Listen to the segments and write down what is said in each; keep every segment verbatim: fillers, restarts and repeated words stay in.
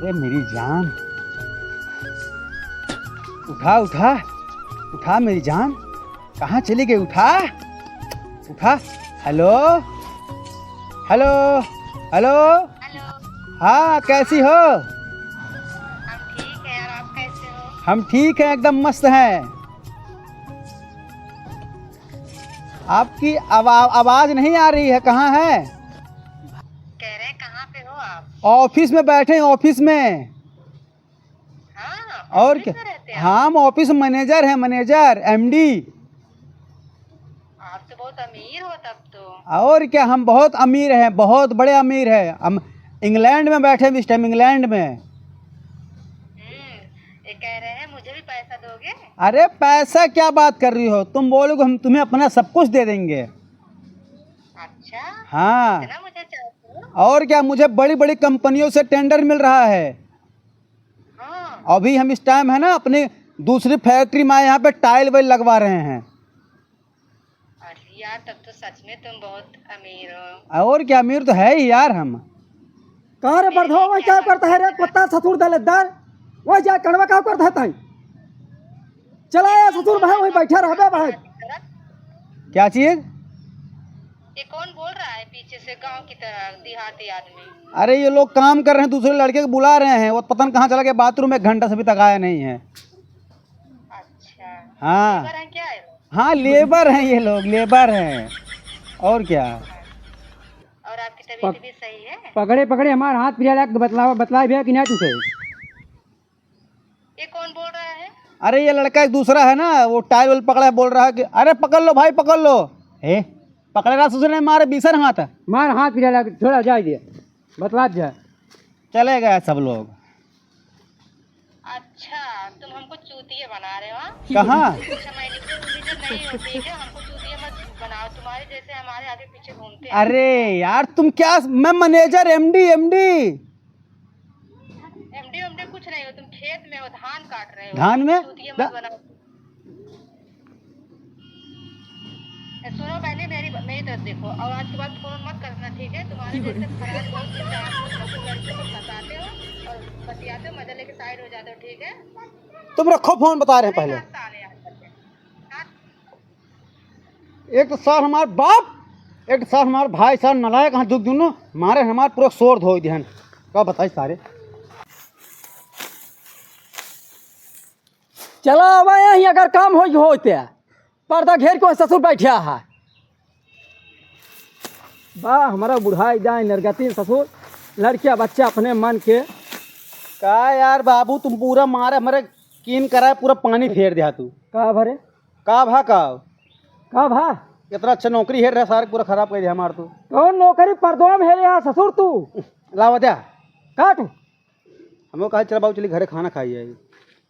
ए मेरी जान, उठा, उठा, उठा मेरी जान, कहाँ चली गई? उठा, उठा। हेलो, हेलो, हेलो। हेलो। हाँ, कैसी हो? हम ठीक हैं, और आप कैसे हो? हम ठीक हैं, एकदम मस्त हैं। आपकी आवा-, आवाज नहीं आ रही है, कहाँ है? कह रहे हैं, कहाँ पे हो आप? ऑफिस में बैठे हैं, ऑफिस में। हाँ, और ऑफिस क्या? में रहते हैं आप? हाँ, हम ऑफिस मैनेजर हैं, मैनेजर, एमडी। आप तो बहुत अमीर हो तब तो। और क्या, हम बहुत अमीर हैं, बहुत बड़े अमीर हैं। हम इंग्लैंड में बैठे हैं इस टाइम, इंग्लैंड में। हम्म, ये कह रहे हैं मुझे भी पैसा दोगे? अरे पैसा क्या बात कर रही हो, तुम बोलोगे हम तुम्हें अपना सब कुछ दे देंगे। अच्छा। हाँ। इतना मुझे चाहिए? और क्या, मुझे बड़ी बड़ी कंपनियों से टेंडर मिल रहा है। हाँ। अभी हम इस टाइम है ना अपनी दूसरी फैक्ट्री में यहाँ पे टाइल वाइल लगवा रहे हैं। अरे यार, तब तो सच में तुम बहुत अमीर हो। और क्या, अमीर तो है ही यार हम। कहाँ रे बरधवा, वही क्या करता है रे, कुत्ता ससुर दलेद्दर, वही जा कड़वा का करता है ताई। चला यार ससुर भाई, वही बैठा रहबे भाई। क्या चीज? ये कौन बोल रहा है पीछे से गांव की तरह, देहाती आदमी? अरे ये लोग काम कर रहे हैं, दूसरे लड़के को बुला रहे हैं, वो पता नहीं कहाँ चला गया बाथरूम में, एक घंटा से अभी तक आया नहीं है। अच्छा। हाँ। लेबर हैं क्या ये लोग? हाँ, लेबर हैं ये लोग, लेबर हैं। और क्या? और आपकी तबीयत पक-, भी सही है? पकड़े, पकड़े हमार हाथ पिरा लाग बतलावा, बतलाए भैया कि नहीं तुझे? ये कौन बोल रहा है? अरे ये लड़का एक दूसरा है ना, वो टाइल वाइल पकड़ा है, बोल रहा है कि अरे पकड़ लो भाई, पकड़ लो। हे, पकड़े रहा ससुर ने, मारे बीसर हाथ। मार हाथ पिरा लाग, छोड़ा जाए दे, बतलात जा। चले गए सब लोग। अच्छा, तुम हमको चूतिया बना रहे हो, हाँ? कहाँ? अच्छा, मैं लिखूंगी जो नहीं हो, ठीक है? हमको चूतिया मत बनाओ, तुम्हारे जैसे हमारे आगे पीछे घूमते हैं। अरे यार, तुम क्या, मैं मैनेजर, एमडी, एमडी। एमडी वेमडी कुछ नहीं हो, तुम खेत में हो, धान काट रहे हो। धान में? चूतिया मत द- बनाओ। ए, सुनो पहले मेरी, मेरी तरफ देखो, और आज के बाद फोन मत करना, ठीक है? तुम्हारे जैसे खराब दोस्त के साथ तुम लड़कियों को फंसाते हो और बतियाते हो, मजा लेके साइड हो जाते हो, ठीक है? तुम रखो फोन, बता रहे हैं अरे पहले। हाँ, साले आजकल के। हाँ। एक तो सार हमार बाप, एक तो सार हमार भाई, सार नालायक हैं दुख दुनो, मारे हमार पूरा शोर धोई दिहन। का बताई सारे। चला आवा यहीं, अगर काम होई होते। पर्दा घेर के ससुर बैठा है। बा, हमारा बुढ़ाई जाए नरगतीन ससुर, लड़किया बच्चा अपने मन के। का यार बाबू, तुम पूरा मारे हमारे कीन कराए, पूरा पानी फेर दिया तू। का भरे? का भा का? का भा? इतना अच्छा नौकरी हेर रहा सारे, पूरा खराब कर दिया हमार तू। कौन नौकरी परदवा में हेरे यार ससुर तू? लावा द्या। काट। हमको कहा चला बाबू चली घरे खाना खाई आई।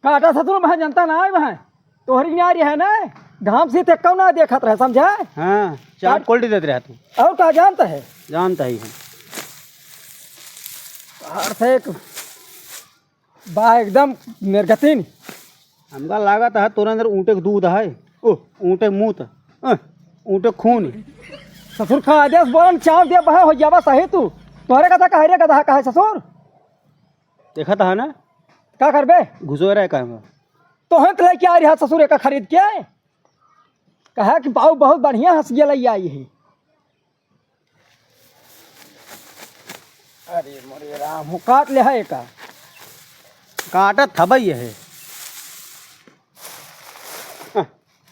काटा ससुर, मैं जनता ना आई वहाँ। तोहरी न्यारी है ना, घाम से ते कौन ना देखत रहे, समझा? हाँ, चाप काट। कोल्ड देत रहा तू। और का जानता है? जानता ही है। बाहर से एक बा एकदम निर्गतिन। हमका लागत है तोरे अंदर ऊँटे के दूध है, ओ, ऊँटे के मूत, अ, ऊँटे के खून। ससुर का आदेश बोलन चाव दे बहा हो जावा सही तू। तोहरे कथा कहे रे गधा कहे ससुर। देखत है ना? का करबे? घुसो रहे का हम। तोहे के लेके आ रहा ससुर एका खरीद के। कहा कि बाऊ बहुत बढ़िया हंस गेलैया आई है। अरे मोरे राम हो, काट ले है का? काटत हबई है।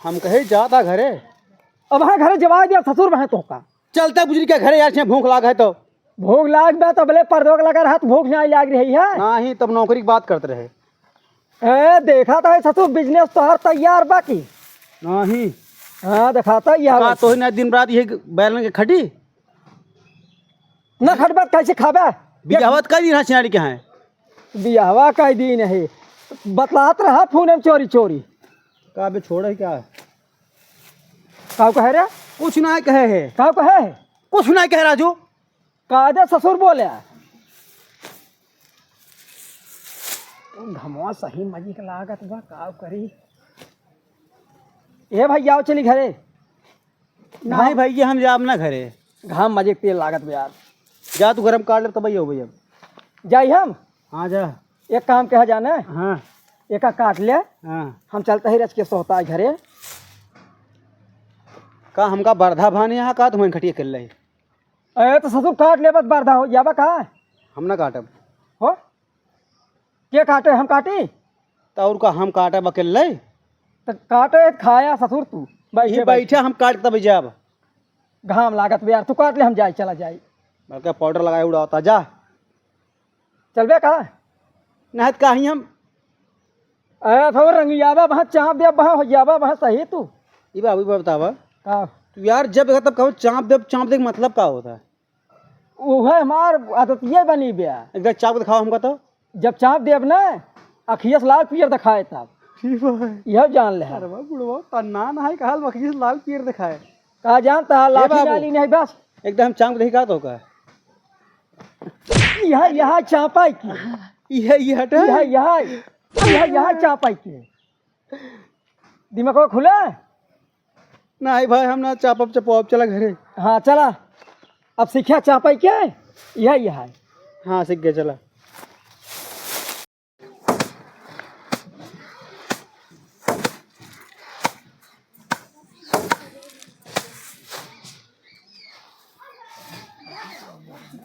हम कहे जाता घरे। अब हाँ घरे जवाब दिया ससुर वहाँ तो का। चलता बुजुर्ग के घरे यार, छे भूख लाग है तो। भूख लाग बा तबले परदोक लगा रहत, भूख नहीं लाग रही है। नहीं, तब नौकरी की बात करते रहे। ए, देखा तो है ससुर, business तोहार तैयार बा की? नहीं। हाँ, देखा तो यह का है। तोही ना दिन रात ये बैलन के खटी? ना खटबा त कैसे खाबे? बियाहवा त कई दिन है सियाड़ी के हैं? बियाहवा कई दिन है? बतलात रहा फोन में चोरी चोरी। का बे छोड़े क्या? का कहे रे? कुछ ना कहे है। का कहे है? कुछ ना कहे राजू। का दे ससुर बोले? घमवा सही मजी के लागत बा, का करी? ए भाई, आओ चली घरे। नहीं भैया, हम जाब ना घरे। घाम मजे के तेल लागत बा यार। जा तू गरम काट ले, तब हो भैया। जाई हम? हाँ जा। एक काम कहा जाना। हाँ। एका काट ले। हाँ। हम चलते ही रच के सोता है घरे। का हमका बरधा भाने यहाँ का तुम्हें खटिया कर ले? ए, तो ससुर काट ले, बस बरधा हो जाबा का? हम ना काटब। हो? के काटे, हम काटी? तो और का हम काटब अकेले? तो काटे खाया ससुर तू। बैठे, यही बैठे बैठे। हम काट तब जाब। घाम लागत बे यार, तू काट ले, हम जाई, चला जाई। बल्कि पाउडर लगाए उड़ावता, जा। चलबे का? नहीं तो कहीं हम। अरे थोड़ा रंगियाबा वहाँ चाप दे, वहाँ हो जाबा वहाँ सही तू। ई बाबू, ई बात बतावा। का? तू यार जब देखा तब कहो चाप दे, चाप दे, मतलब का होता है? उहे हमार आदतिये बनी बे। एक बार चाप के दिखाओ हमका तो। जब चाप देब ना, अखिया से लाल पियर दिखाए तब। ठीक बा। यह जान ले। अरे बा बुढ़वा, तन्ना ना है, कहाल अखिया से लाल पियर दिखाए। का जानता है, ए लाठी बाबू। डाली नहीं बस। एकदम चाप देखी का तो का? यह, यह चापा की। यह, यह हटा। यह, यह, यह, यह चापा की। दिमाग खुला? नहीं भाई, हम ना चापब चपवाब, चला घरे। हाँ, चला। अब सीख्या चापाई के? यह, यह है। हाँ, सीख गए, चला।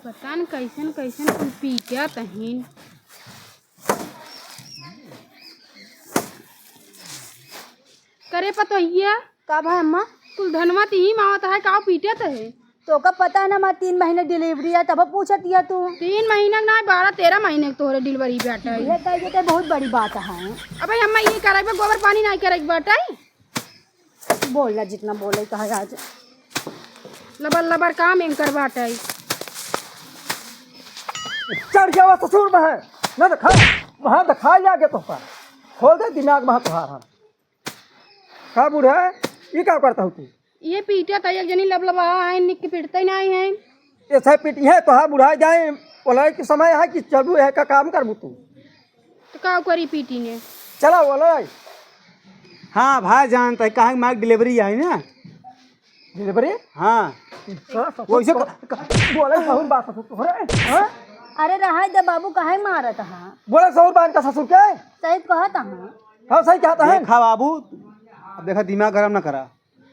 पता न कैसन कैसन कुल पीटत हइन। करे पतोहिया। का भाई अम्मा? कुल धनवा तिही मावत है, काव पीटत है? तोका पता है ना, हमार तीन महीने डिलीवरी है, तब पूछत हिया तू। तीन महीना के ना, बारह तेरह महीने के तोहरे डिलीवरी बाटे। ये कह देते बहुत बड़ी बात है। अबे अम्मा, ये करे के बा, गोबर पानी नहीं करे के बाटे। बोल ना, जितना बोले कहा आज। लबर लबर काम एंकर बाटे। चढ़ गया ससुर में है, ना दिखा, वहाँ दिखा लिया के तोहका। खोल दे दिमाग में तोहार हम। का बूढ़ा, ई का करता हो तू? ये पीटत है, एक जनी लबलबा है, निक के पीटते नहीं है। ऐसे पीटी है तो हाँ बुढ़ा जाए, बोला कि समय है कि चलबू है का काम करबू तू। तो का करी पीटी ने? चला बोला। हाँ भाई जान, तय कहा कि माइक डिलीवरी आई ना। डिलीवरी? हाँ। का ससुर वैसे को-, क-, क-, बोले बहुत बात ससुर तोहरे, हाँ? अरे रहाई दे बाबू, काहे मारत हा? बोले ससुर बान का ससुर के? सही कहत हा। हाँ, सही कहत हा। देखा बाबू, अब देखा दिमाग गरम ना करा,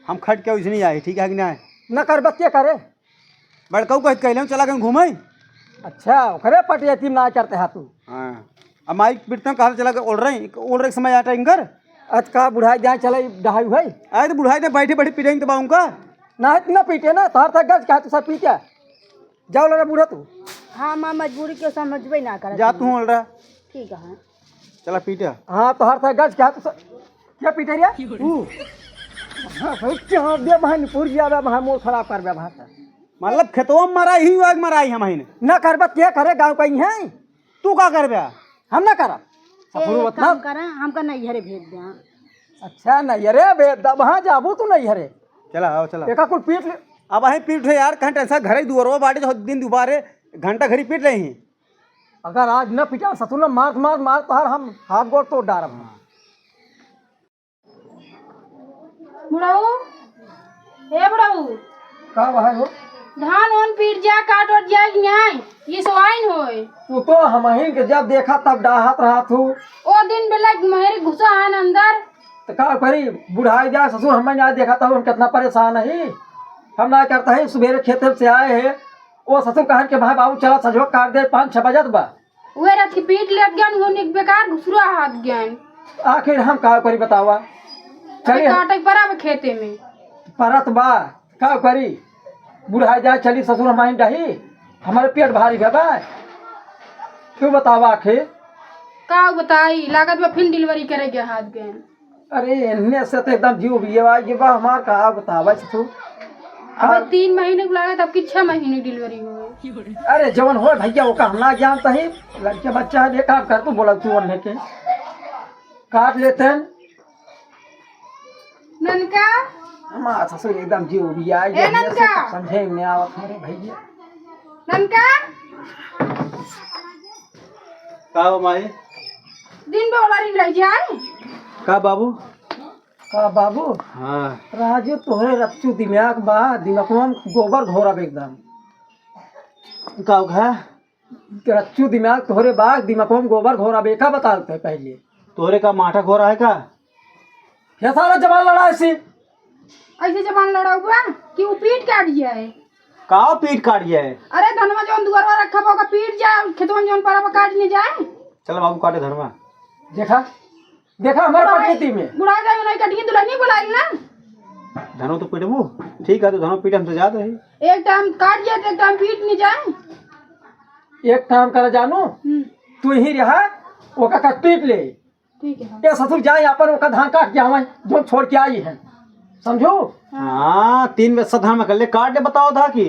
हम खट के वैसे नहीं आई, ठीक है कि नहीं? ना कर बच्चे करे। बड़कऊ कह कहले चला कहीं घूमे। अच्छा, ओकरे पट यतीम ना करते हा तू। हाँ। अब माइक पिटता कहा चला के ओढ़ रही, ओढ़ रही समय आटा इंकर। अत का बुढ़ाई जाए चले डहाई हुई। अरे तो बुढ़ाई ने बैठे बैठे पिटेंगे तो बाऊँ का। ना है, ना पीटे ना, तोहर तक गज कहा तू सब पीटे। जाओ लड़ा बूढ़ा तू। हाँ, माँ मजबूरी के समझबे ना करे जा तू। तू ओढ़ रहा। ठीक है। चला पीटे। हाँ, तोहर तक गज कहा तू सब, क्या पीटे रे? तू। हाँ, सब क्या दे बहन, पूरी ज्यादा बहन मोर खराब कर दे बहन से। मतलब खेतवा में मराई ही, आग मराई हम ही ने। ना करबा, क्या करे गाँव का ही है? तू का करबे? हम ना करब। ए, सफरू मत काम ना। करा, हमका नैहरे भेज दे। अच्छा, नैहरे भेज दे, वहाँ जाबू तू नैहरे। चला, आओ, चला। एका कुल पीट ले। अब अहीं पीट ले यार, कहाँ टेंशन, घरे दुआरवा बाटे, जो दिन दुबारे घंटा घड़ी पीट रही। अगर आज न पीटा ससुर न मार, मार, मार, तोहर हम हाथ गोड़ तोड़ डारब हम। बुढ़ऊ, ए बुढ़ऊ। का बा हो? धान ओन पीट जा, काट ओट जा कि नाहीं? ये सवाइन होय। तू तो हमहिन के जब देखा तब डाहत रहत हूँ। ओ दिन बेला मेहरी घुसा है न अंदर। तो का करी, बुढ़ाई जाए ससुर, हमें ना देखा तब हम कितना परेशान ही। हम ना करता ही, सुबेरे खेते से आए हैं, ओ ससुर कहन के भाई बाबू चला सजवा काट दे, पाँच छः बजत बा। उहे रथ के पीट लेत गन, वो निक बेकार घुसुरा हाथ गन। आखिर हम का करी बतावा? अरे चलिए। काटे के परा बा खेते में। परत बा, का करी? बुढ़ाई जाए चली ससुर हमारी डही, हमारे पेट भारी बा। क्यों बतावा आखिर? का बताई, लागत बा फिर डिलीवरी करे के हाथ गन। अरे, एन्ने से तो एकदम जीव उबिया आइ गे बा हमार, का बतावा तू। अब तीन महीने को लागत, अब की छह महीने डिलीवरी हो। अरे, जवन होय भैया, ओका हम ना जानता ही, लड़के बच्चा है, बेकार कर तू, बोला तू ओन्हे के। काट लेते हैं। ननका। हमार ससुर एकदम जीव उबिया आइ गे, ए एन्ने से ननका। तो समझे में आवत हमारे भैया। ननका। का हो माई? दिन बे ओलारी लइ जाए। का बाबू? का बाबू? हाँ। राजू तोहरे रच्चू दिमाग बा, दिमागवा में गोबर घोरब एकदम। का हो खा? रच्चू दिमाग तोहरे बाग, दिमागवा में गोबर घोरा बेका बतावत है पहले। तोहरे का माठा घोरा है का? ये सारा जबान लड़ा ऐसे। ऐसे जबान लड़ाउबा कि उ पीट काट जाए। का पीट काट जाए? अरे धनवा जौन दुआरवा रखा बा, ओका पीट जाए, खेतवन जौन परा बा काट ले जाए। चल बाबू काटे धनवा। देखा, देखा हमारे बुढ़ाई, प्रकृति में। बुढ़ाई जाए नहीं कटिए दुल्हनी बुलाई ना। धनवा तो पीटबू, ठीक है, तो धनवा पीटे हमसे ज्यादा है। एक टाइम काट जाए तो एक टाइम पीट नहीं जाए। एक काम करा जानू, हम्म। तू यहीं रहा, ओका का पीट ले। ठीक है। ये ससुर जाए अपन ओका धान काट के आवे, जो छोड़ के आई है, समझू? हाँ, तीन बस्ता धान में कर ले, काट दे, बताओ था कि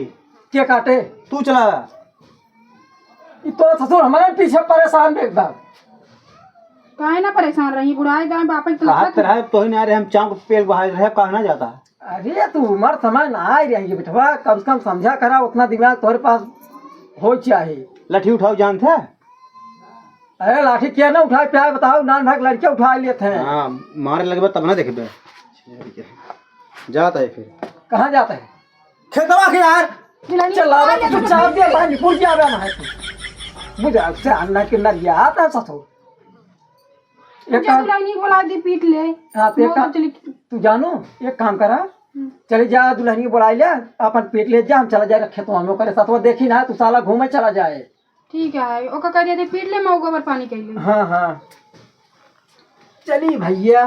के काटे? तू चला। ई तो ससुर हमारे पीछे परेशान बा एकदम। काहे ना परेशान रही, बुढ़ाई दाएं बापे के कहा लखत। तो रहे, तोही ना रहे, हम चांग को पेल बहाए रहे, कहा ना जाता। अरे तू उम्र समय ना आए रही बेटवा, कम से कम समझा करा, उतना दिमाग तोहरे पास हो चाहिए। लाठी उठाओ जानते हैं? अरे लाठी क्या ना उठाए, प्यार बताओ, नान भाग लड़के उठा लेते हैं। हाँ, मारे लगबे तब ना देखबे। जाता है फिर। कहाँ जाता है? खेतवा के यार। दुल्हनी चला बुला रे, ले तू तो चाप दे, भाई, निपुर क्या बना है तू? बुझा से अन्ना के नरिया आता है ससुर। एक ये काम दुल्हनी को बुला दी, पीट ले। हाँ, तो एक मौका काम, चली। तू जानू, एक काम करा, हम्म। चले जा दुल्हनी को बुला ले, अपन पीट ले जा, हम चला जाए खेतवा में, ओकरे सतवा देखी ना, तू साला घूमे चला जाए। ठीक है, ओका कह दिया थे, पीट ले, मैं गोबर पानी कर ले। हाँ, हाँ। चली भैया,